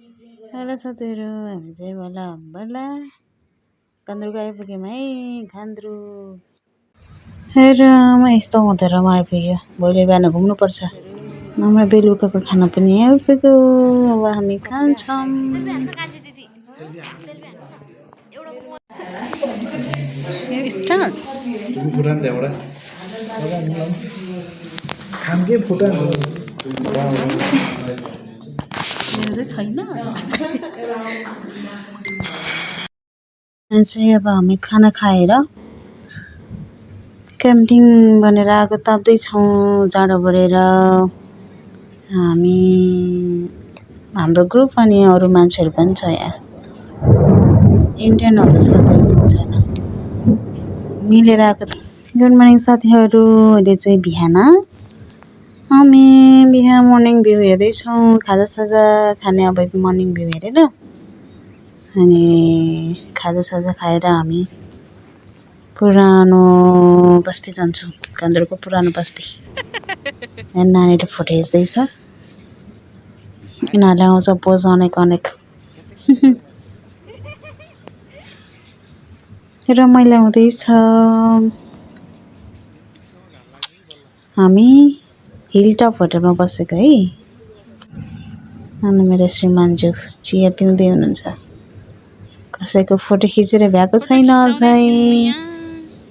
Hello साथीहरू, हामी चाहिँ बल्ल बल्ल गन्द्रुक आइपुग्यौँ है। गन्द्रुक हेर म यस्तो हुँदैरमा आइपुग्यो। भोलि बिहान घुम्नुपर्छ। हाम्रो बेलुकाको खाना पनि आइपुग्यो। अब हामी खान्छौँ। चाहिँ अब हामी खाना खाएर क्याम्पिङ भनेर आगो ताप्दैछौँ। जाडो बढेर हामी हाम्रो ग्रुप अनि अरू मान्छेहरू पनि छ यहाँ। इन्डियनहरू छ 2-3 जना मिलेर आएको। गुड मर्निङ साथीहरू। अहिले चाहिँ बिहान हामी मर्निङ भ्यू हेर्दैछौँ। खाजासाजा खाने अब मर्निङ भ्यू हेरेर अनि खाजासाजा खाएर हामी पुरानो बस्ती जान्छौँ। गन्द्रुकको पुरानो बस्ती। नानीले फोटो खिच्दैछ। यिनीहरूले आउँछ पोज अनेक रमाइलो हुँदैछ। हामी हिलटप होटलमा बसेको है। अनि मेरो श्रीमानज्यू चिया पिउँदै हुनुहुन्छ। कसैको फोटो खिचेर भ्याएको छैन अझै।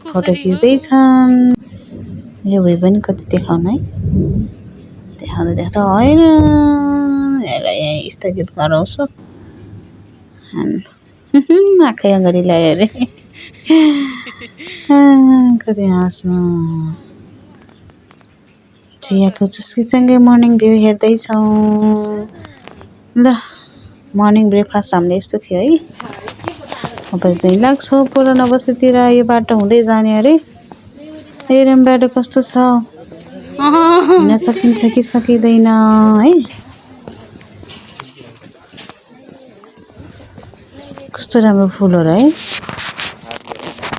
फोटो खिच्दैछन्। यो भए पनि कति देखाउनु है। देखाउँदा होइन। यसलाई यहाँ स्थगित गराउँछु। आँखै अगाडि ल्यायो अरे। कति हाँस्नु। चियाको चुस्कीसँगै मर्निङ भ्यू हेर्दैछौँ। ल मर्निङ ब्रेकफास्ट हामीले यस्तो थियो है। अब चाहिँ लाग्छौँ पुरानो बस्तीतिर। यो बाटो हुँदै जाने अरे। हेरौँ बाटो कस्तो छ। हिँड्न सकिन्छ कि सकिँदैन है। कस्तो राम्रो फुलहरू है।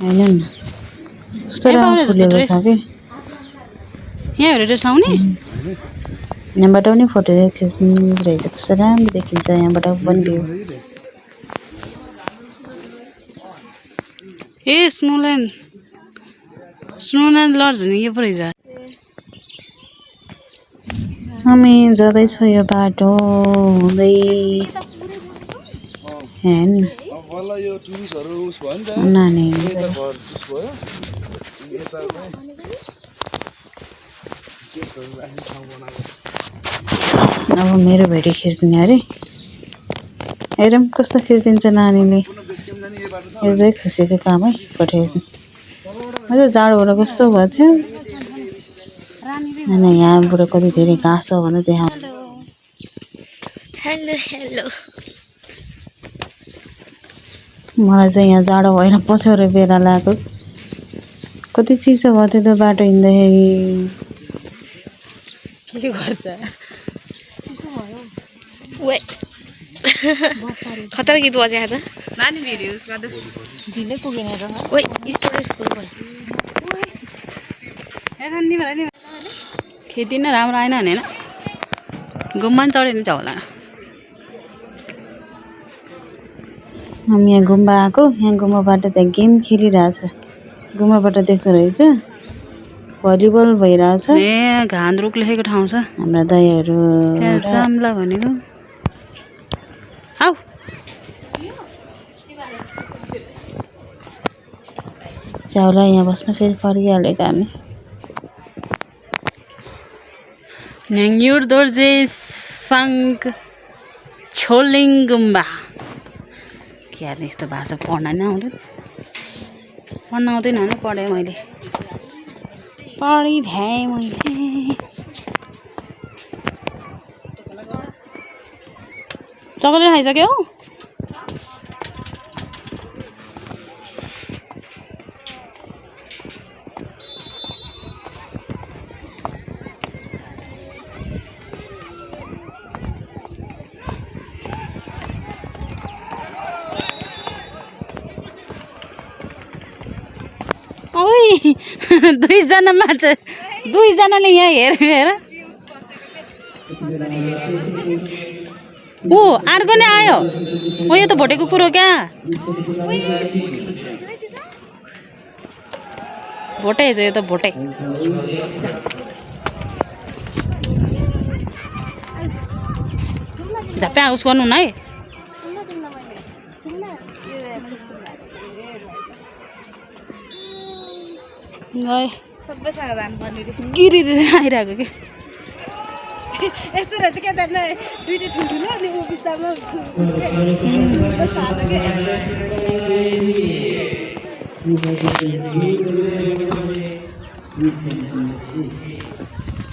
होइन नि कस्तो राम्रो फुलेको छ कि। यहाँ हेरेर साउने यहाँबाट पनि फोटो खिच्नु रहेछ। कस्तो राम्रो देखिन्छ यहाँबाट पनि भ्यू। ए स्नोल्यान्ड लज नि यो पो रहेछ। हामी जाँदैछौँ यो बाटो हुँदै। हेर्नु नानी अब मेरो भिडियो खिच्दिने अरे। हेरौँ कस्तो खिचिदिन्छ नानीले। यो चाहिँ खुसीको काम है फोटो खिच्नु। अझै जाडोबाट कस्तो भएको थियो। अनि यहाँबाट कति धेरै घाँस छ भने देखाउँ। मलाई चाहिँ यहाँ जाडो भएर पछ्यौरे बेला लाग्यो। कति चिसो भयो त्यो बाटो हिँड्दाखेरि। के गर्छ खतरा गीत बजाएको त नानी भिडियो उसका त ढिलै पुगेन त। ओइ स्टोरेज फुल भयो। खेती नै राम्रो आएन भने होइन गुम्बा पनि चढेन छ होला। हामी यहाँ गुम्बा आएको। यहाँ गुम्बाबाट त्यहाँ गेम खेलिरहेछ। गुम्बाबाट देख्दो रहेछ भलिबल भइरहेछ। ए गन्द्रुक लेखेको ठाउँ छ। हाम्रा दाइहरू साम्ला भनेको आऊ च्याउला यहाँ बस्नु फेरि फर्किहालेको हामी। न्याङयुर दोर्जे साङ्ग छोलिङ गुम्बा। के अरे यस्तो भाषा पढ्न नै आउँदैन। पढ्न आउँदैन भने पढेँ मैले। पढिभ्याएँ मैले। चकलेट खाइसक्यौ? ओइ दुईजना मान्छे दुईजनाले यहाँ हेर ओ अर्को नै आयो ओ यो त भोटेको कुरो क्या भोटे छ यो त भोटे झ्याप्पै आउस गर्नु न है सबैसँग जानुपर्ने रे गिरी आइरहेको कि यस्तो रहेछ क्या त दुइटै ठुल्ठुलो अनि ऊ बिचमा सानो के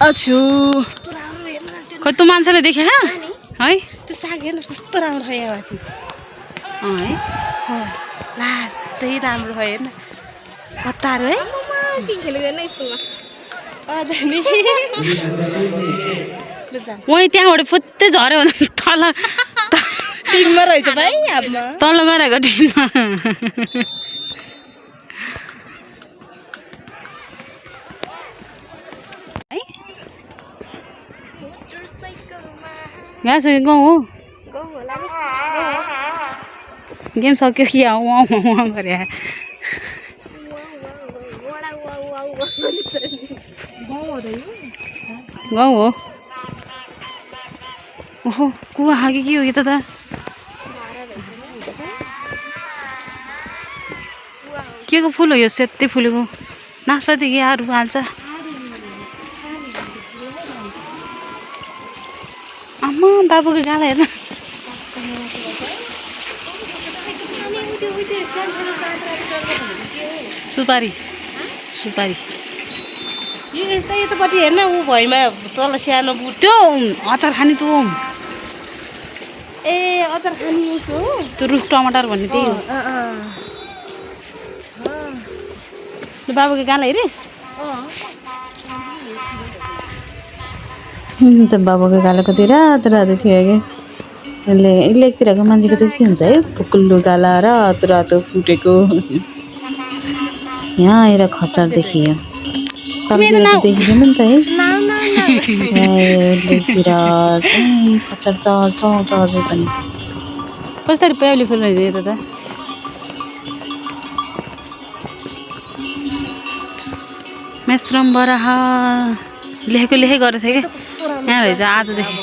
अछु खै त मान्छेले देखेन है त्यो साग हेर्न कस्तो राम्रो छ यहाँ माथि है लास्टै राम्रो छ हेर्न पत्ताहरू है के खेलेको हेर्न स्कुलमा नि वहीँ त्यहाँबाट फुत्तै झऱ्यो भने तल टिममा रहेछ भाइ हातमा तल गइरहेको टिममा यहाँ गाउँ हो गेम सक्यो कि उहाँ गरे गाउँ हो ओहो कुवा खायो के हो यो त के को फुल हो यो सेतै फुलेको नासपाती के अरू हाल्छ आमा बाबुको गाला हेर्न सुपारी सुपारी यो यतापट्टि हेर्न ऊ भैँमा तल सानो बुट त्यो अचार खाने त ए अचार खाने यसो हो त्यो रुख टमाटर भन्ने त्यही हो बाबुको गाला हेरिस् त बाबुको गाला कति रातो रातो थियो कि लेकतिरको मान्छेको त्यस्तै हुन्छ है फुकुल्लो गाला रातो रातो फुटेको यहाँ आएर खच्चर देखियो तलतिर त देखिँदैन नि त है लेकतिर चाहिँ खच्चर चर्छ पनि कसरी पहेँली फुल दियो त मेश्रम बराह लेखेको गरेको थिएँ कि यहाँ रहेछ आजदेखि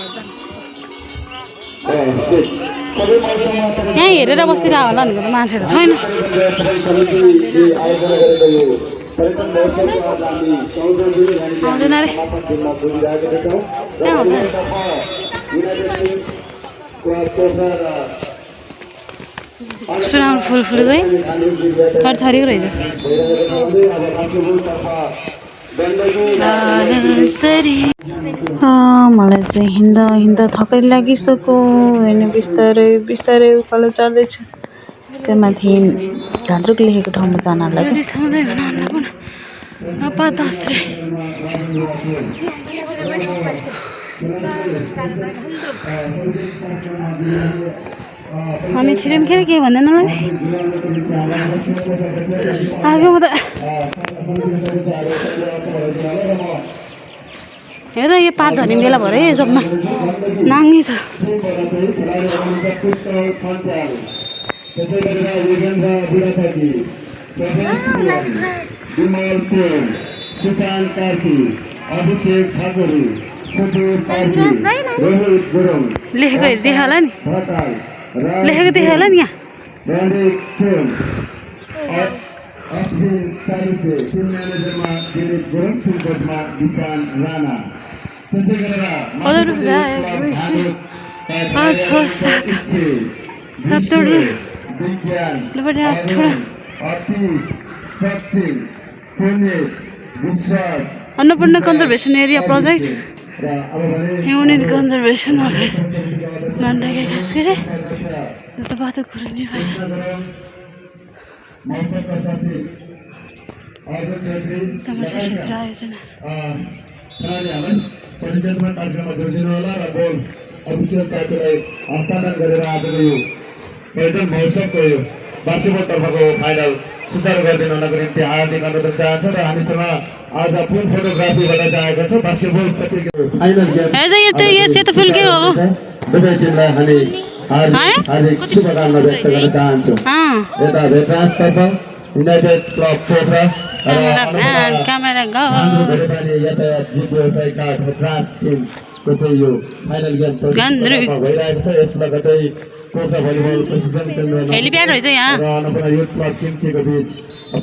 यहाँ हेरेर बसिरह होला भनेको त मान्छे त छैन आउँदैन रे कहाँ आउँछ सुनाउनु फुल फुलेको है थरीको रहेछ मलाई चाहिँ हिँड्दा थकै लागिसक्यो होइन बिस्तारै बिस्तारै उकालो चढ्दैछु त्यो माथि झान्द्रुक लेखेको ठाउँमा जान लाग्यो अनि छिरेन खेर के भन्दैन आगो म त हेर यो 5 झरिङ बेला भरे सबमा नाङ्गे छ लेखेको देखायो होला नि लेखेको देखायो होला नि यहाँ Annapurna conservation area project human conservation office नन्दाके खास गरे त बाटो कुरा नि भाइ समस्या क्षेत्र आयोजना पर्यटन महोत्सवको यो वार्षिकोत्सव तर्फको फाइनल सुचारू गरिदिनको निम्ति हार्दिक अनुरोध चाहन्छु र हामीसँग आज फुल फोटोग्राफी गर्न चाहेको छ बास्केटबल प्रतियोगिता फाइनल गेम यो सेतो फुल के हो दुवै टिमलाई हामी हार्दिक शुभकामना व्यक्त गर्न चाहन्छौँ। यता भेटराजतर्फ युनाइटेड क्लब पोखरा क्यामेरा गो यातायात जित व्यवसायका भेटराज टिमको चाहिँ यो फाइनल गेम भइरहेको छ। यस लगतै पोखरा भलिबल प्रशिक्षण केन्द्रमा हेलिप्याड रहेछ यहाँ र अन्नपूर्ण युथ क्लब किम्चीको बिच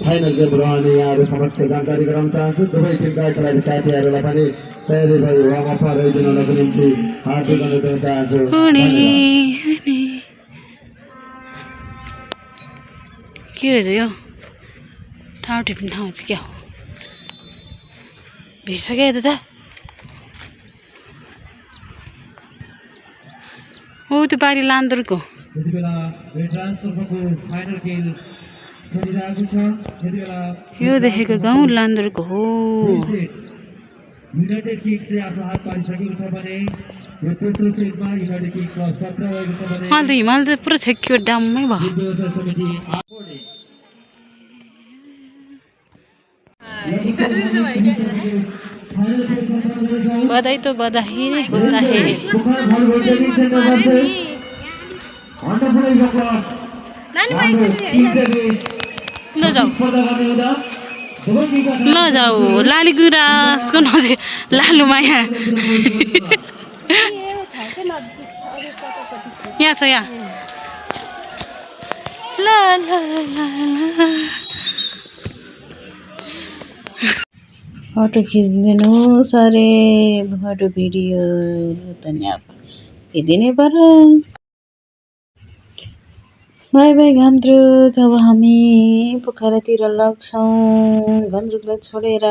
फाइनल गेम रहने यहाँहरू समक्ष जानकारी गराउन चाहन्छु। दुवै टिमका खेलाडी साथीहरूलाई पनि तयारी भई वार्मअपमा रहिदिनको निम्ति हार्दिक अनुरोध गर्न चाहन्छु। के रहेछ यो ठाउँ टिप्ने ठाउँ चाहिँ क्या हो भिड्छ क्या यता त ऊ त्यो बारी लान्दुरको यो देखेको गाउँ लान्दुरको हो। युनाइटेड किङ्सले आफ्नो हात पारिसकेको छ भने यो तेस्रो सेटमा युनाइटेड किङ्स क्लब 17 रहेको छ भने अहिले त हिमाल त पुरा छेक्यो डाममै भयो। बधाई तो बधाई नै होता है। नजाऊ लाली गुराँसको नजिक लालुमाया यहाँ छ यहाँ ल ल ल फोटो खिचिदिनु अरे फोटो भिडियो धन्यवाद यदिनै पर्यो। बाई बाई घान्द्रुक अब हामी पोखरातिर लाग्छौँ घान्द्रुकलाई छोडेर।